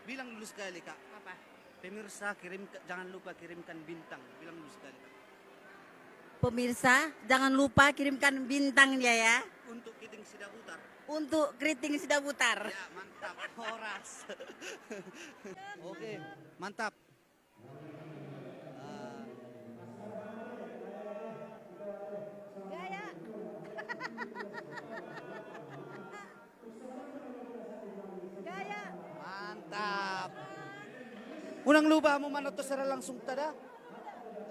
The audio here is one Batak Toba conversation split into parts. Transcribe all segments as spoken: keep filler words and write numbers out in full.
Bilang dulu sekali, Kak. Apa? Pemirsa, kirim, jangan lupa kirimkan bintang. Bilang dulu sekali, Kak. Pemirsa, jangan lupa kirimkan bintang dia, ya. Untuk Keriting Sidabutar. Untuk Keriting Sidabutar. Ya, mantap. Horas. Oke, mantap. Gaya. Gaya. Mantap. Unang lupa hamu manonton secara langsung ta da.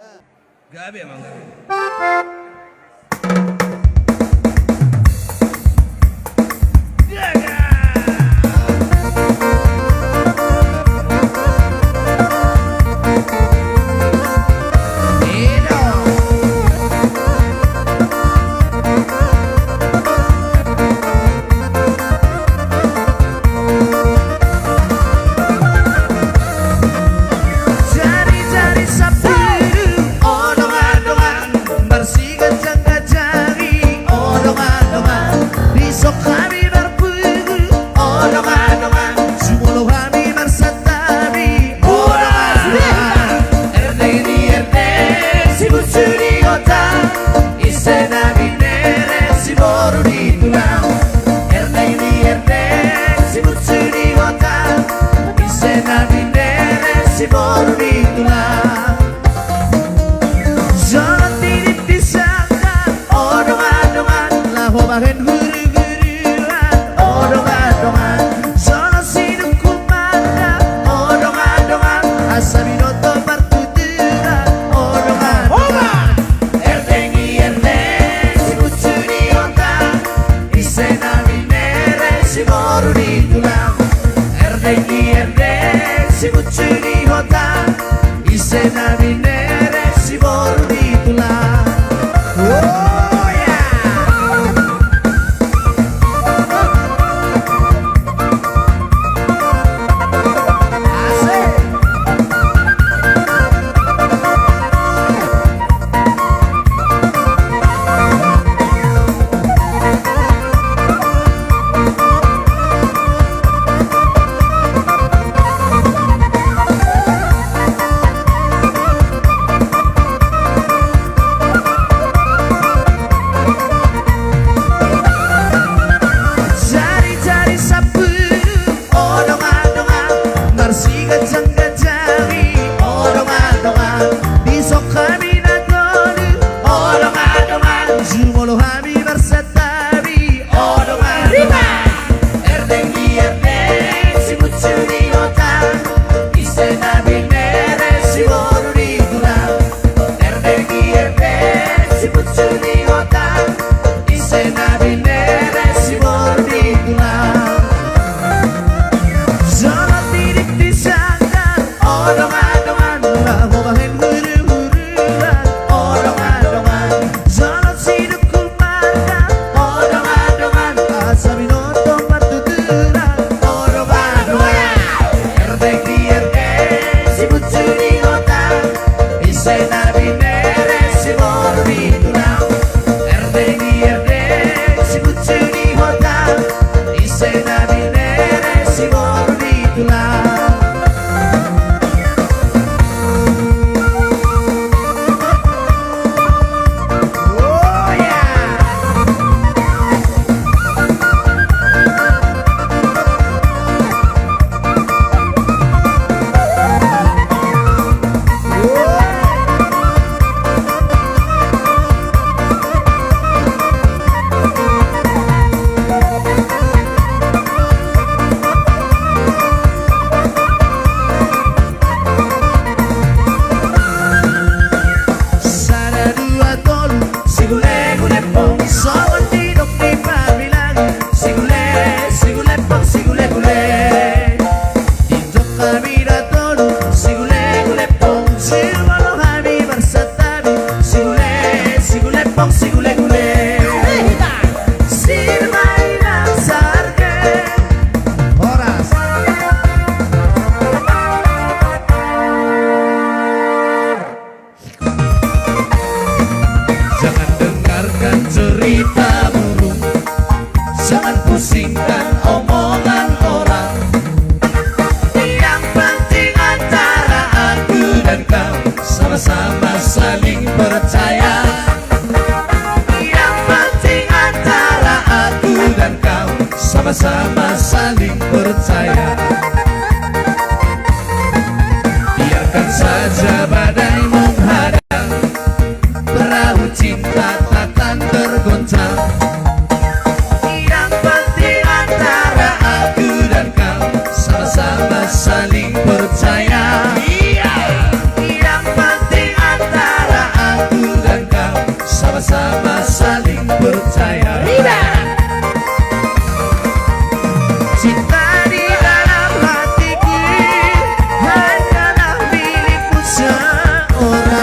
Eh. Gabe, Amang, gabe. Jari-jari sapiru, o dongan-dongan, marsiganjang-ganjangi, o dongan-dongan, dison hami marpungu, o dongan-dongan, jumolo hami marsantabi, o dongan-dongan. Erdeng ni erdeng, sibucu ni hota, ise na binere, siboru ni tulang. Erdeng ni erdeng, sibucu ni hota, ise na binere, siboru ni tulang. Jolo tintin di sanggar, o dongan-dongan, laho bahen guru-guruan, o dongan-dongan. Jolo sidung kumandang, o dongan-dongan, asa binoto partuturan, o dongan-dongan. Erdeng ni erdeng, sibucu ni hota, ise na binere, siboru ni tulang. Erdeng ni erdeng, sibucu ni hota, ise na binere, siboru ni tulang. Oh, ya. sama-sama saling percaya. Biarkan saja badai menghadang, perahu cinta takkan tergoncang. Yang penting antara aku dan kau sama-sama saling percaya. Iya. Yang penting antara aku dan kau sama-sama saling percaya. Riba. Cinta di dalam hatiku hanyalah milikmu seorang.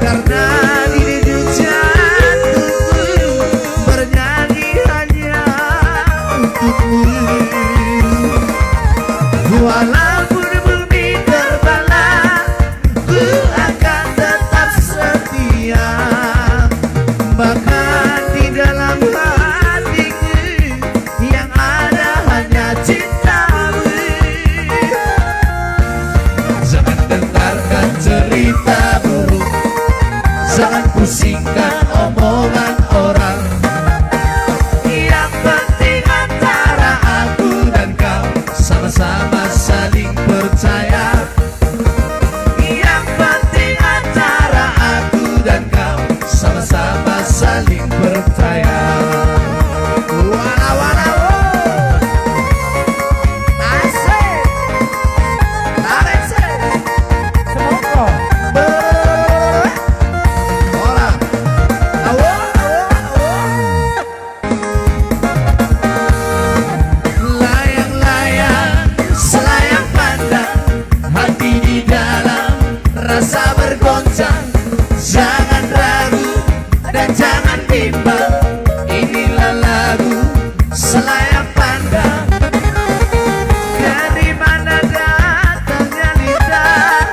Karena dirimu jantungku bernyanyi hanya untukmu. Walaupun bumi terbelah, ku akan tetap setia. Bahkan di dalam hatiku yang ada hanya cintamu. Jangan dengarkan cerita buruk, jangan pusingkan omongan orang. Yang penting antara aku dan kau sama-sama saling percaya. Yang penting antara aku dan kau sama-sama saling percaya. Wala, wala, wo. Asik. Tarik, sik. Semongko. Be-, ora. Awo, awo, awo. Layang-layang selayang pandang, hati di dalam rasa bergoncang. Jangan ragu dan jangan bimbang, inilah lagu selayang pandang. Dari mana datangnya lintah?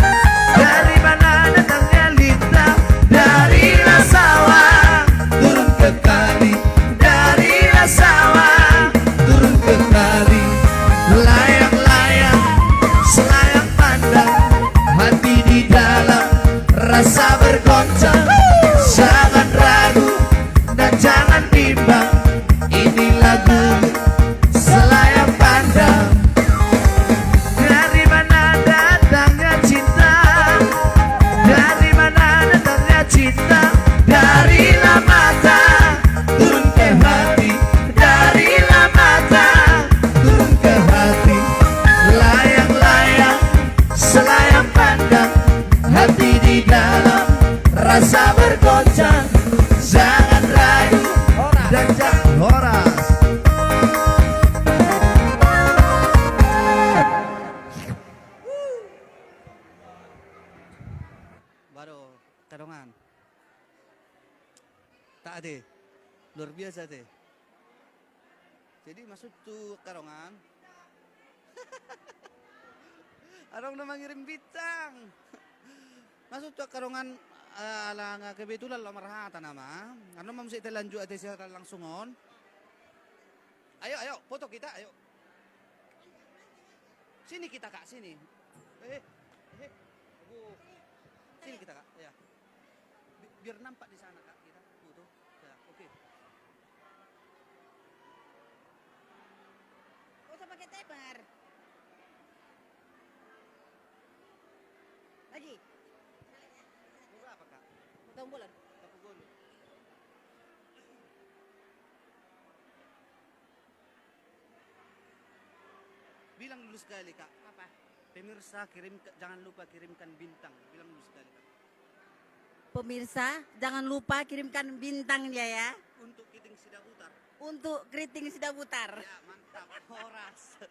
Dari mana datangnya lintah? Dari lasawah turun ke kali. Dari lasawah turun ke kali. Layang-layang selayang pandang, hati di dalam rasa bergoncang. Jangan ragu dan jangan bimbang, ini lagu selayang pandang. Dari mana datangnya cinta? Dari mana datangnya cinta? Darilah mata turun ke hati, darilah mata turun ke hati. Layang-layang selayang pandang, hati di dalam rasa bergoncang. Jangan ragu dan jangan horas. Baru, kadongan. Tak ate. Luar biasa ate. Jadi masuk tu karongan. Adong na mangirim bintang. Masuk tu karongan, eh, ala nga kebetulan lo marhata nama. Anu mam sik telanjut ate siaran langsung on. Ayo, ayo, foto kita, ayo. Sini kita, Kak, sini. Eh, eh. Aduh. Sini kita, Kak, ya. Bi-, biar nampak di sana, Kak, kita foto. Ya, oke. Gak usah pakai tebar. Lagi. Mau berapa, Kak? Mau tahun bulan? Satu bulan. Bilang dulu sekali, Kak. Apa? Pemirsa, kirim, jangan lupa kirimkan bintang. Bilang dulu sekali, Kak. Pemirsa, jangan lupa kirimkan bintangnya ya. Untuk Keriting Sidabutar. Untuk Keriting Sidabutar. Ya, mantap. Horas.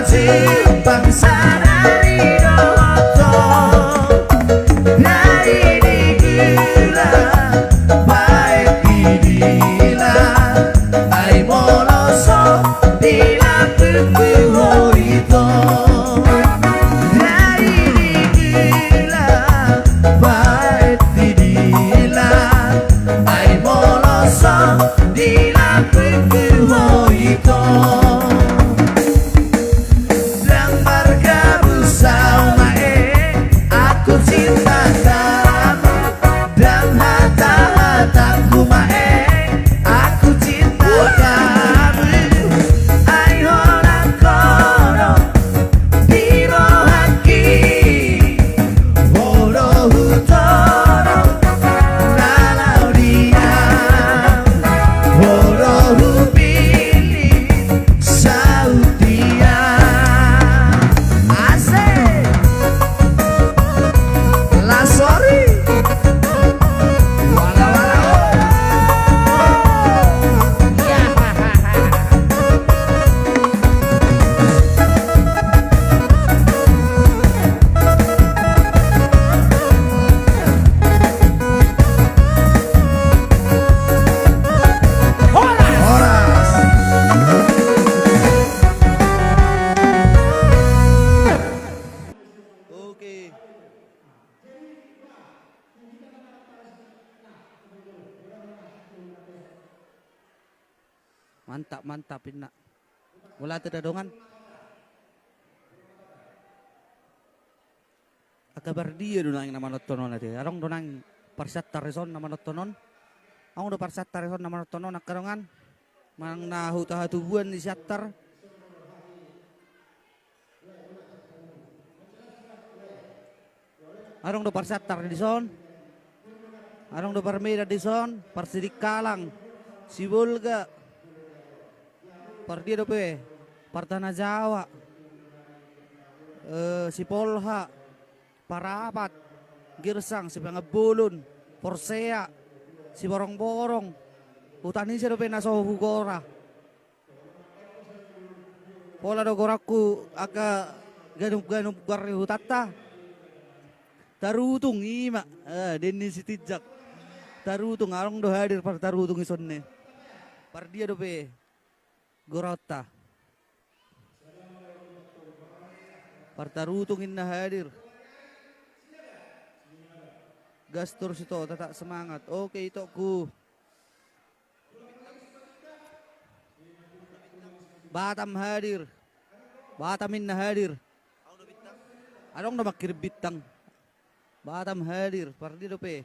Simpang sadari dohot ho, dai di gula, baen di dila, ai molo so di lampuk tu ho ito. Dai di gula, baen di dila, ai molo so di lampuk tu ho ito. Dang margabus au ma e, aku cinta kamu. Dang hata-hataku ma e, aku cinta kamu. Ai holan ho do di rohangki, ho do hutono na laho di au, ho do hupillit saut dia. Asik. Lasori. Wala, wala, oh. Horas. Horas. Oke. Mantap, mantap, inna. Mauliate da dongan. Angka pardia do nuaeng na manonton on ate. Adong do nuaeng parsiantar dison na manonton on. Adong do parsiantar dison na manonton on angka dongan. Manang na huta hatubuan ni siantar. Adong do parsiantar dison. Adong do parmedan dison, parsidingkalang, Sibolga. Pardia dope, partanajawa, eh, Sipolha, Parapat, Girsang, Sipangan Bolon, Porsea, Siborongborong. Huta ni ise dope na so hugora. Pola do goranku angka ganup-ganup goar ni hutanta. Tarutung ima, eh, Denny Sitinjak. Tarutung, adong do hadir partarutung dison ne. Pardia dope goraonta. Partarutung inna hadir. Gas torus ito, tetap semangat. Oke, itokku. Batam hadir. Batam inna hadir. Adong do mangkirim bintang. Batam hadir, pardia dope.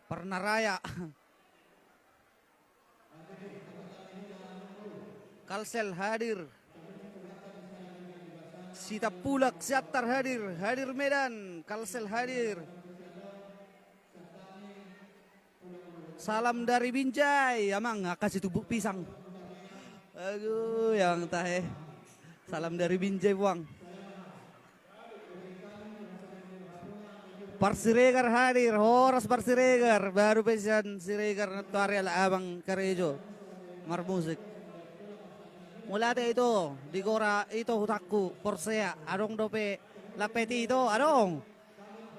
Parnaraya. Kalsel hadir. Sitampulak, Siantar hadir. Hadir Medan, Kalsel hadir. Salam dari Binjai, amang, angka situmbuk pisang. Aduh, amang tahe. Salam dari Binjai, puang. Parsiregar hadir, horas Parsiregar, baru pe sian Siregar nantoari ala abang karejo marmusik. Mauliate ito, di gora ito hutangku, Porsea, adong dope lampet ito, adong.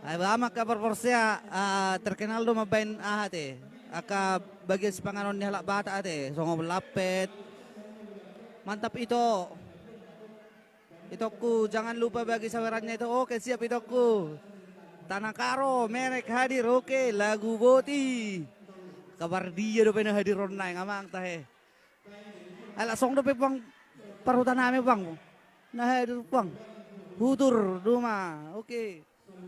Ai ba amang kabar Porsea, ah, terkenal do mambaen aha ate, angka bagian sipanganon ni halak Batak ate, songon lampet. Mantap ito. Itokku, jangan lupa bagi sawerannya itu. Oke, siap itokku. Tanah Karo, Menek hadir, oke, lagu Boti. Kabar dia dope na hadir on naeng, amang tahe. Ala song dope puang parhuta nami puang. Na hadir puang. Hutur, Duma, oke.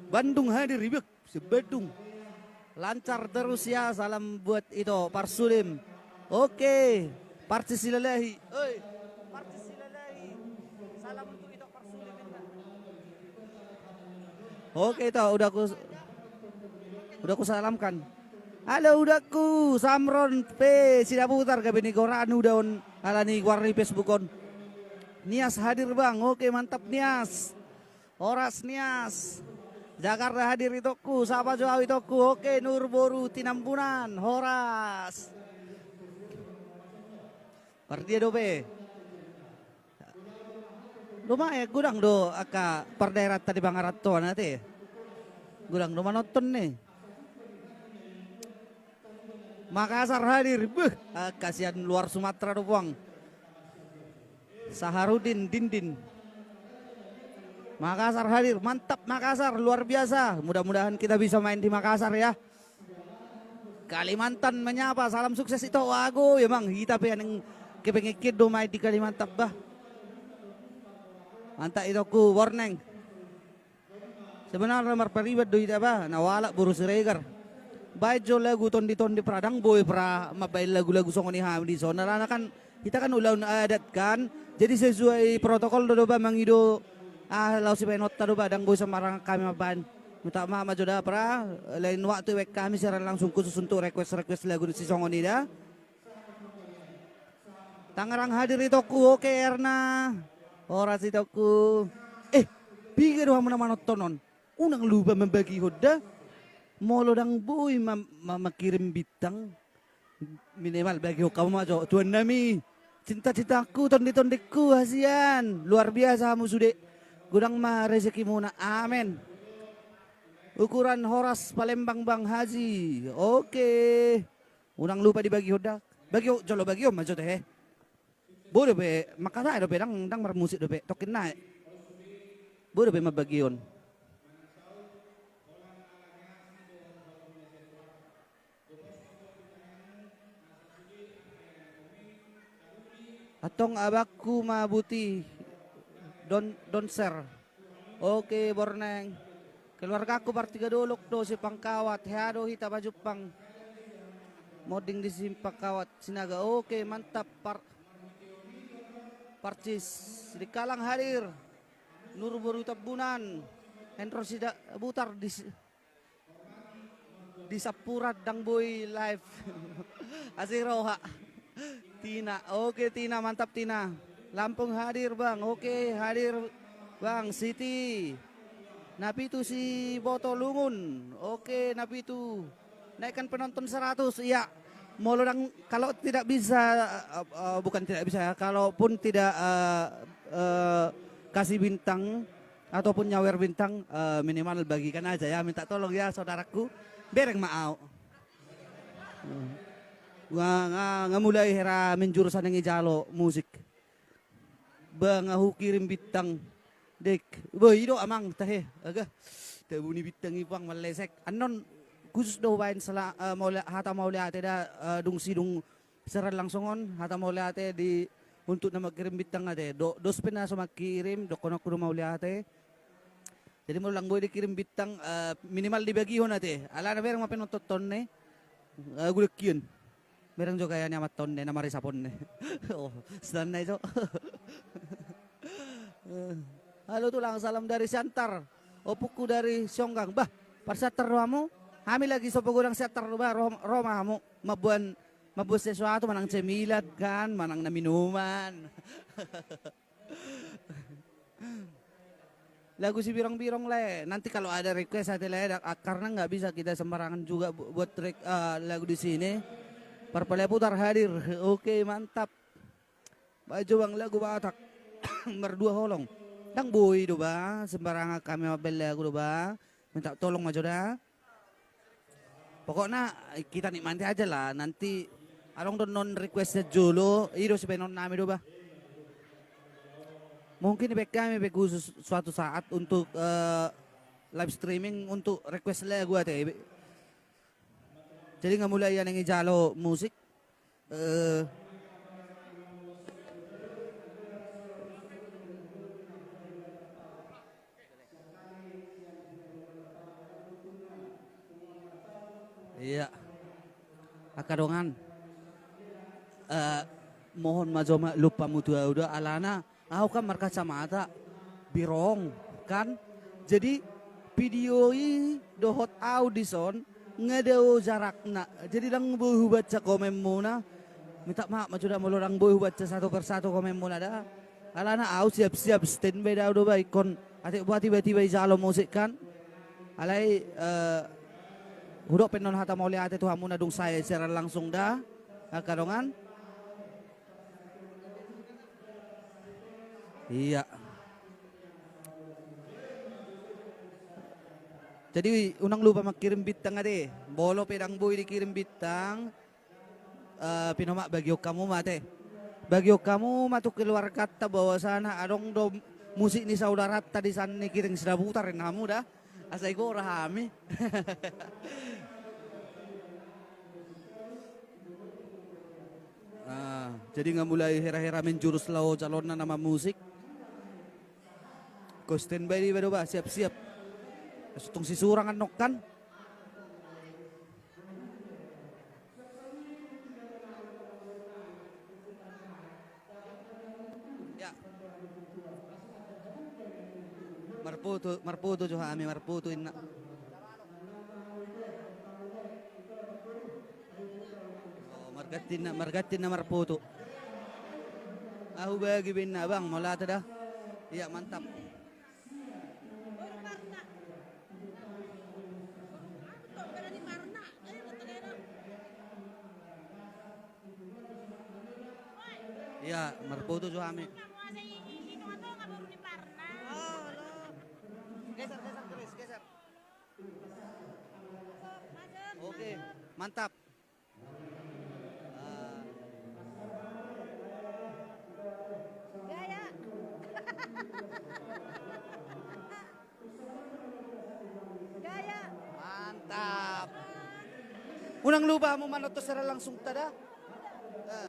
Bandung hadir, ibek, se Bandung. Lancar terus ya, salam buat ito, Parsulim. Oke, Parsi Silalahi. Oi, Parsi Silalahi. Salam untuk ito, Parsulim, inna. Oke, ito, udah ku, udah ku salamkan. Halo, udangku, Samron pe Sidabutar, gabe ni goran uda on, ala ni goar ni Facebook on. Nias hadir, Bang. Oke, mantap, Nias. Horas Nias. Jakarta hadir itongku, sapa jo au itongku. Oke, Nur boru Tinambunan, horas. Pardia dope. Lumayan godang do angka pardaerahanta di pangarantoan ate. Godang do manonton ni. Makassar hadir, beuh, angka sian luar Sumatera do puang. Saharudin, Dindin. Makassar hadir, mantap Makassar, luar biasa. Mudah-mudahan kita bisa main di Makassar ya. Kalimantan menyapa, salam sukses ito wago ya mang. Hita pe aning kepengekin do main di Kalimantan bah. Mantap itongku, Borneng. Sebenarna marpariban do hita bah, na hualap boru Siregar. Baen jo lagu tondi-tondi pra, ndang boi pra mambaen lagu-lagu songon i hami dison. Alana kan hita kan ulaon adat kan. Jadi sesuai protokol do, do bah mangido, ah, laos sibaenonta do bah, ndang boi sembarangan hami mambaen. Minta maaf ma jo da pra, lain waktu ibaen hami siaran langsung khusus untuk request-request lagu sisongon i da. Tangerang hadir itongku, oke Erna. Horas itongku. Eh, piga do hamu na manonton on? Unang lupa mambagihon da. Molo ndang boi ma, ma, mangkirim bintang, minimal bagihon hamu ma jo. Tuhan nami, cinta-cintaku, tondi-tondingku, hasian. Luar biasa hamu sude. Godang ma rezekimuna. Amen. Ukuran horas Palembang Bang Haji. Oke. Unang lupa dibagihon da. Bagihon, jolo bagihon ma jo tehe. Boi dope, mangkatai dope, ndang, ndang marmusik dope, tongkin nai. Boi dope mambagihon. Antong abangku ma buti don, don share. Oke, Borneng. Keluargaku Partiga Dolok do Simpang Kawat, hea do hita pajumpang. Monding di Simpang Kawat, Sinaga. Oke, mantap, Par-, Parcis. Di Kalang hadir. Nur boru Tambunan. Hendro Sidabutar di si-, di Sampuran ndang boi live. Asi roha. Tina, oke Tina, mantap Tina. Lampung hadir Bang, oke hadir Bang. Siti. Napitu Siboto Lungun, oke Napitu. Naikkan penonton seratus, iya. Molo ndang, kalau tidak bisa, eh, eh, bukan tidak bisa ya, kalaupun tidak, eh, eh, kasih bintang, ataupun nyawer bintang, eh, minimal bagikan aja ya, minta tolong ya saudaraku. Bereng ma au. Nga, nga, nga mulai hera menjurus aning i jalo musik. Ba nga hukirim bintang. Dek. Ba i do amang tahe. Aga. Tabuni bintang i puang mallesek. Annon khusus do hubaen sela-, eh, maulia-, hata mauliate da, eh, dung sidung siaran langsung on, hata mauliate di, untuk na mangkirim bintang ate. Do, dos pe na so mangkirim, dohononku do mauliate. Jadi molo ndang boi dikirim bintang, eh, minimal dibagihon ate. Alana bereng ma penonton ni. Eh, gulek kian. Bereng jo gaya ni amanta on ni, na marisap on ni. Oh, sedang na iso. Eh, halo tulang, salam dari Siantar. Ompungku dari Sionggang. Bah, par Siantar do hamu? Hami lagi so pogodang Siantar do bah, ro, ro ma hamu. Mamboan Mamboan sesuatu, manang cemilan kan, manang na minuman. Lagu Sibirong-birong le, nanti kalau ada request ate le, da-, karena nggak bisa kita sembarangan juga bu-, buat rek-, eh, lagu di sini. Parpala Putar hadir, oke mantap. Baik jo bang, lagu Batak. Mardua holong. Ndang boi do ba, sembarangan hami mambaen lagu do ba. Minta tolong ma jo da. Pokokna, eh, kita nikmati aja lah. Nanti adong do annon request jolo, i do sibaenon nami do bah. Mungkin ibaen hami pe khusus suatu saat untuk, eh, live streaming untuk request lagu ate. Jadi nga mulai aning i jalo musik. Eh. Iya. Angka dongan. Eh, mohon ma jo maklum hamu tu au da, alana au kan markacamata, birong, kan? Jadi, video i dohot au dison, nga dao jarakna. Jadi, ndang boi hubaca komenmuna. Minta maaf ma jo da molo ndang boi hubaca satu per satu komenmuna da. Alana au siap-siap standby da au do ba ingkon. Atik buat tiba-tiba i jalo musik kan. Alai, eh, hudok pe annon hata mauliate tu hamu na dung sae siaran langsung da, angka dongan. Iya. Jadi unang lupa mangkirim bintang ate. Molo pe ndang boi dikirim bintang, eh, pinomat bagihon hamu ma ate. Bagihon hamu ma tu keluarganta bahwasana adong do musik ni saudaranta di san ni Kiring Sidabutar, ninna hamu da. Asa i gora hami. Ah, jadi nga mulai hera-hera menjurus laho calonna na mamusik. Ko standby do iba do ba, siap-siap. Asa tung sisurang annon kan. Ya. Marfoto, marfoto jo hami, marfoto inna. Oh, marganti inna, marganti inna marfoto. Ahu bagi be inna bang, molo ate da. Iya, mantap. Iya, marfoto jo hami. Geser, geser, Chris, geser. Oke, mantap. Ah. Gaya. Gaya. Mantap. Unang lupa hamu manonton siaran langsungta da. Eh.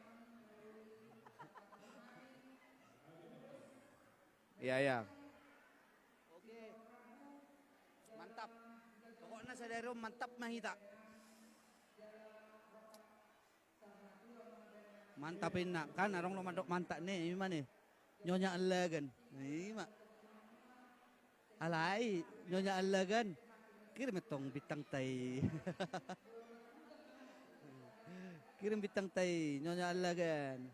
Iya, iya. Oke. Mantap. Pokokna sadari on mantap ma hita. Mantap inna, kan adong do mandok mantap ne, ima ne. Nyonya Allagan. Ima. Alai, Nyonya Allagan. Kirim tong bintangta i. Kirim bintangta i, Nyonya Allagan.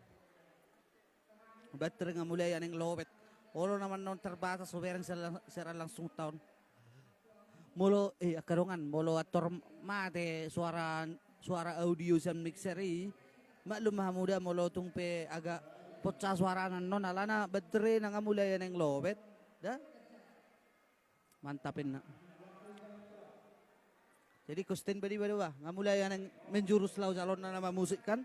Baterai nga mulai aneng lobet. Olo nama non terbatas hubereng siaran, siaran langsungta on. Molo, eh, angka dongan, molo antor mate suara, suara audio sian mixer i, maklum ma hamu da molo tung pe agak pocah suarana annon alana baterai na nga mulai aneng lobet. Da? Mantap inna. Jadi ko standby do iba do ba, nga mulai aneng menjurus laho calonna na mamusik kan.